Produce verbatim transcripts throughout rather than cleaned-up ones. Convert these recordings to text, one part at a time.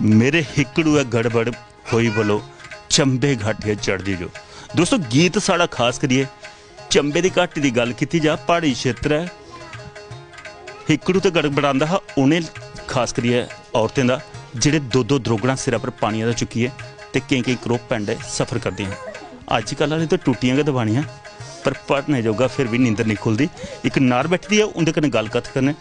मेरे हिकड़ू ऐ गड़बड़, होई बलो, चंबे घाटिया चढ़दी जो। दोस्तो, गीत साढ़ा खास करियै चंबे दी घाटी दी गल्ल कीती जा, प्हाड़ी क्षेत्र ऐ, हिकड़ू ते गड़बड़ांदा हा उ'नें, खास करियै औरतें दा, जेह्ड़े दो दो द्रोगड़ां सिरै पर पानियै दा चुक्कियै ते केईं केईं करोह पैंडे सफर करदियां। अज्जकल आह्ले ते टुट्टियां गै दबानियां, पर भरने जोगा फिर बी नींदर निं खु'लदी। इक नार बैठी दी ऐ, उं'दे कन्नै गल्ल कत्थ करने,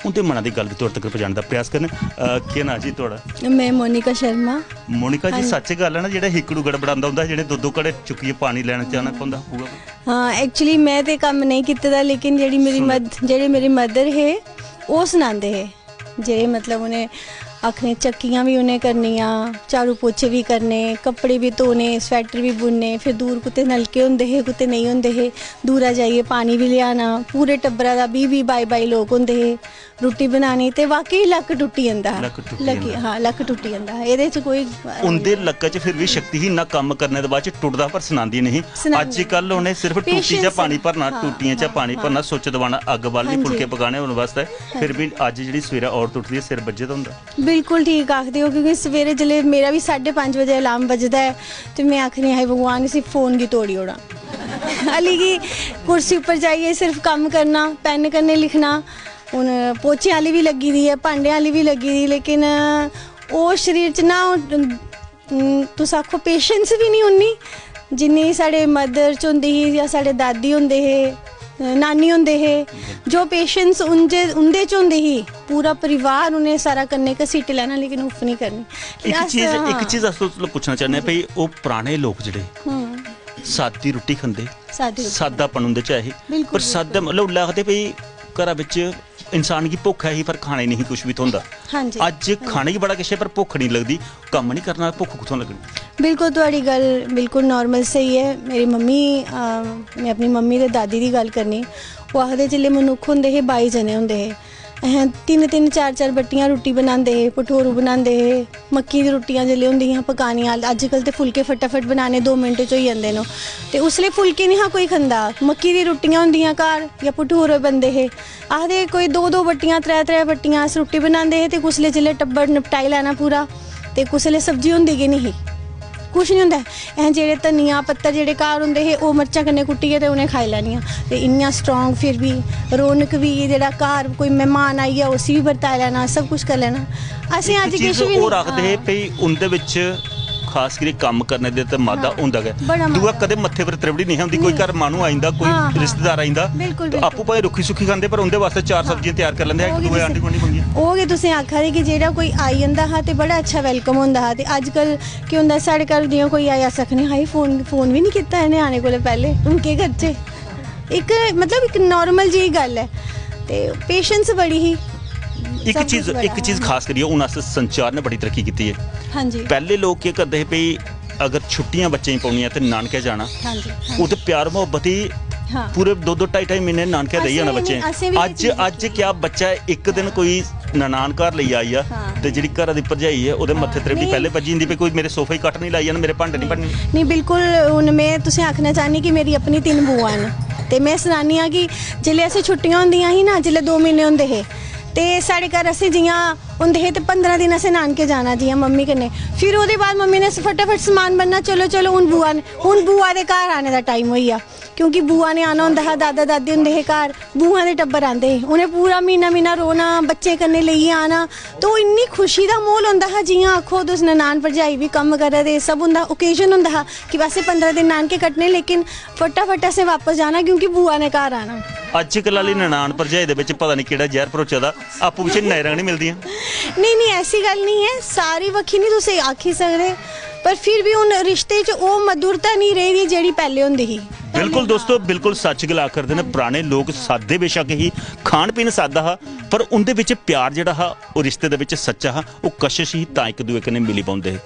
उं'दे मना दी गल्ल बी तुआढ़े तगर पजाने दा प्रयास करने। अ, केह् नांऽ जी तुआढ़ा? मैं मोनिका शर्मा। मोनिका जी, हां जी। सच्च गल्ल ऐ ना, जेह्ड़ा हिकड़ू गड़बड़ांदा होंदा हा, जेह्ड़े दो दो घड़े चुक्कियै पानी लैना जाना पौंदा हा, उ'ऐ? हाँ, एक्चुअली मैं ते कम्म नहीं कीते दा, लेकिन जेह्ड़ी मेरी सुनो। मद जेह्ड़े मेरी मदर हे, ओह् सनांदे हे, जेह्ड़े मतलब उ'नें आखने चक्कियां बी उ'नें करनियां, झाड़ू पोछे बी करने, कपड़े बी धोने, स्वेटर बी बुनने, फिर दूर कुतै नलके होंदे हे, कुतै नेईं होंदे हे, दूरा जाइयै पानी बी लेआना, पूरे टब्बरा दा बीह् बीह् बाई बाई लोक होंदे हे, रुट्टी बनानी, ते वाकई लक्क टुट्टी जंदा हा। लक्क टुट्टी लक्क, जंदा। हाँ, लक्क टुट्टी जंदा हा। एह्दे च कोई उं'दे लक्कै च फिर बी शक्ति ही, इन्ना कम्म करने दे बाद च टुटदा, पर सनांदी नहीं। सनांदी अज्ज कल उ'नें सिर्फ टूटी च Patience। पानी भरना, हाँ, टूटियां च हाँ, पानी हाँ। भरना, सुच्च दबाना, अग्ग बालनी, हां जी। फुलके पकाने होने वास्तै। फिर बी अज्ज जेह्ड़ी सवेरै औरत उठदी ऐ, सिर बज्झे दा होंदा। बिल्कुल ठीक आखदे हो, क्योंकि सवेरे जिसले मेरा बी साढ़े पंज बजे अलार्म बजदा ऐ, ते मैं आखनी, "हाय भगवान, इसी फोन गी तोड़ी ओड़ां।" हाली कि कुर्सी उप्पर जाइयै सिर्फ कम्म करना, पैन कन्नै लिखना। हून पोचे आह्ली बी लग्गी दी ऐ, भांडे आह्ली बी लग्गी दी, लेकिन ओह् शरीर च ना, ओह्, तुस आखो, पेशेंस बी नहीं उन्नी, जिन्नी साढ़े मदर च होंदी ही जां साढ़े दादी होंदे हे, नानी होंदे हे। जो पेशेंस उं'दे उं'दे च होंदी ही, पूरा परिवार उ'नें सारा कन्नै घसीटी लैना, लेकिन उफ नहीं करनी। इक अस, चीज, हाँ। इक चीज अस तुस लोक पुच्छना चाहने आं भई, ओह् पराने लोक जेह्ड़े हम्म। सादी रुट्टी खंदे, सादी रुट्टी। सादापन उं'दे च ऐ ही। बिल्कुल, पर सादा, मतलब, उसलै आखदे भई, घरा बिच इंसान गी भुक्ख ऐ ही, पर खाने गी नहीं कुछ बी थ्होंदा। हाँ जी। अज्ज खाने गी बड़ा किश ऐ, पर भुक्ख नहीं लगदी। कम्म नहीं करना, भुक्ख कुत्थों लगनी? बिल्कुल, थुआढ़ी गल्ल बिल्कुल नॉर्मल स्हेई ऐ। मेरी मम्मी, अ, में अपनी मम्मी ते दादी दी गल्ल करनी, ओह् आखदे, जिसलै मनुक्ख होंदे हे, बाई जने होंदे हे, असें तिन्न तिन्न चार चार बट्टियां रुट्टी बनांदे हे, भठोरू बनांदे हे, मक्की दी रुट्टियां जिसलै होंदियां हियां पकानियां, अज्जकल ते फुलके फटाफट बनाने, दो मिंट च होई जंदे न। ते उसलै फुलके निं हा कोई खंदा, मक्की दी रुट्टियां होंदियां घर जां भठोरू बनदे हे। आखदे, कोई दो दो बट्टियां, त्रै त्रै बट्टियां अस रुट्टी बनांदे हे, ते कुसलै जिसलै टब्बर निपटाई लैना पूरा, ते कुसलै सब्जी होंदी गै निं ही, कुछ निं होंदा। असें जेह्ड़े धनिया पत्तर जेह्ड़े घर होंदे हे, ओह् मर्चां कन्नै कुट्टियै ते उ'नें खाई लैनियां। ते इन्नियां स्ट्रांग, फिर बी रौनक बी, जेह्ड़ा घर कोई मेहमान आई गेआ, उसी बी बरताई लैना, सब कुछ करी लैना। असें इक अज्ज चीज किश बी होर निं। आखदे हे भई, उं'दे बिच खास करियै कम्म करने दे ते मादा हाँ। होंदा गै। बड़ा दूआ, मादा। कदें मत्थे पर त्रिवड़ी नहीं होंदी। कोई नहीं। घर माह्नू आई जंदा, कोई हाँ, हाँ। रिश्तेदार आई जंदा, बिल्कुल, ते बिल्कुल। आपूं भाएं रुक्खी सुक्खी खंदे, पर उं'दे वास्तै चार हाँ। सब्जियां त्यार करी लैंदे, इक ओह् दूए तुसें, आंढी गुआंढी मंगियै। ओह् गै तुसें आखा दे कि जेह्ड़ा कोई आई जंदा हा ते बड़ा अच्छा वैलकम होंदा हा, ते अज्जकल केह् होंदा, साढ़े घर जि'यां कोई आया, अस आखने, "हाय, फोन, फोन बी निं कीता इ'नें आने कोला पैह्ले, हून केह् करचै?" इक, मतलब, इक नॉर्मल जेही गल्ल ऐ। ते पेशेंस बड़ी ही। इक सब चीज, कुछ बड़ा इक चीज हा। खास करियै हून अस संचार ने बड़ी तरक्की कीती ऐ। हाँ जी। पैह्ले लोक केह् करदे हे भई, अगर छुट्टियां बच्चें गी पौनियां ते नानके जाना, हाँ जी, हाँ ओह् ते प्यार मुहब्बत ही हाँ। पूरे दो दो ढाई ढाई म्हीने नानके रेही असें जाना बी, बच्चें। असें बी अज्ज, इक चीज अज्ज क्या बच्चा इक दिन कोई ननान घर लेई आई आ, हाँ। ते जेह्ड़ी घरा दी भरजाई ऐ, ओह्दे हाँ। मत्थे त्रिवड़ी नहीं। पैह्ले भज्जी जंदी, भई कोई मेरे सोफे गी कट्ट नहीं लाई जाना, मेरे भांडे नहीं भन्ने। नहीं, बिल्कुल। हून में तुसें आखना चाह्न्नी कि मेरी अपनी तिन्न बुआं न, ते में सनानी आं कि जिसलै असें छुट्टियां होंदियां ही ना, जिसलै दो म्हीने होंदे हे, ते साढ़े घर असें जि'यां होंदे हे ते पंदरां दिन असें नानके जाना जि'यां मम्मी कन्नै। फिर ओह्दे बाद मम्मी ने फटाफट समान बनना, "चलो, चलो, हून बुआ ने, हून बुआ दे घर आने दा टाइम होई गेआ।" क्योंकि बुआ ने आना होंदा हा, दादा दादी होंदे हे घर, बुआ दे टब्बर आंदे हे, उ'नें पूरा म्हीना म्हीना रौह्ना, बच्चें कन्नै लेइयै आना। तो इन्नी खुशी दा माहौल होंदा हा, जि'यां आखो तुस, ननान भरजाई बी कम्म करा दे, सब होंदा, ओकेजन होंदा हा कि बस एह् पंदरां दिन नानके कट्टने, लेकिन फटाफट असें बापस जाना क्योंकि बुआ ने घर आना। अज्जकल आह्ली ननान भरजाई दे बिच पता नहीं केह्ड़ा जैह्र भरोचे दा, आपूं बिच्चें नैरां नहीं मिलदियां। नहीं, नहीं, ऐसी गल्ल नहीं ऐ, सारी बक्खी नहीं तुस आखी सकदे, पर फिर भी हून रिश्ते च ओह् मधुरता नहीं रेही दी जेह्ड़ी पैह्ले होंदी ही। बिल्कुल दोस्तो, बिल्कुल सच्च गल्ल आखा करदे न। पराने लोक सादे बेशक ही, खान पीन सादा हा, पर उं'दे बिच प्यार जेह्ड़ा हा, ओह् रिश्ते दे बिच सच्चा हा, ओह् कशिश ही, तां इक दूए कन्नै मिली पौंदे हे।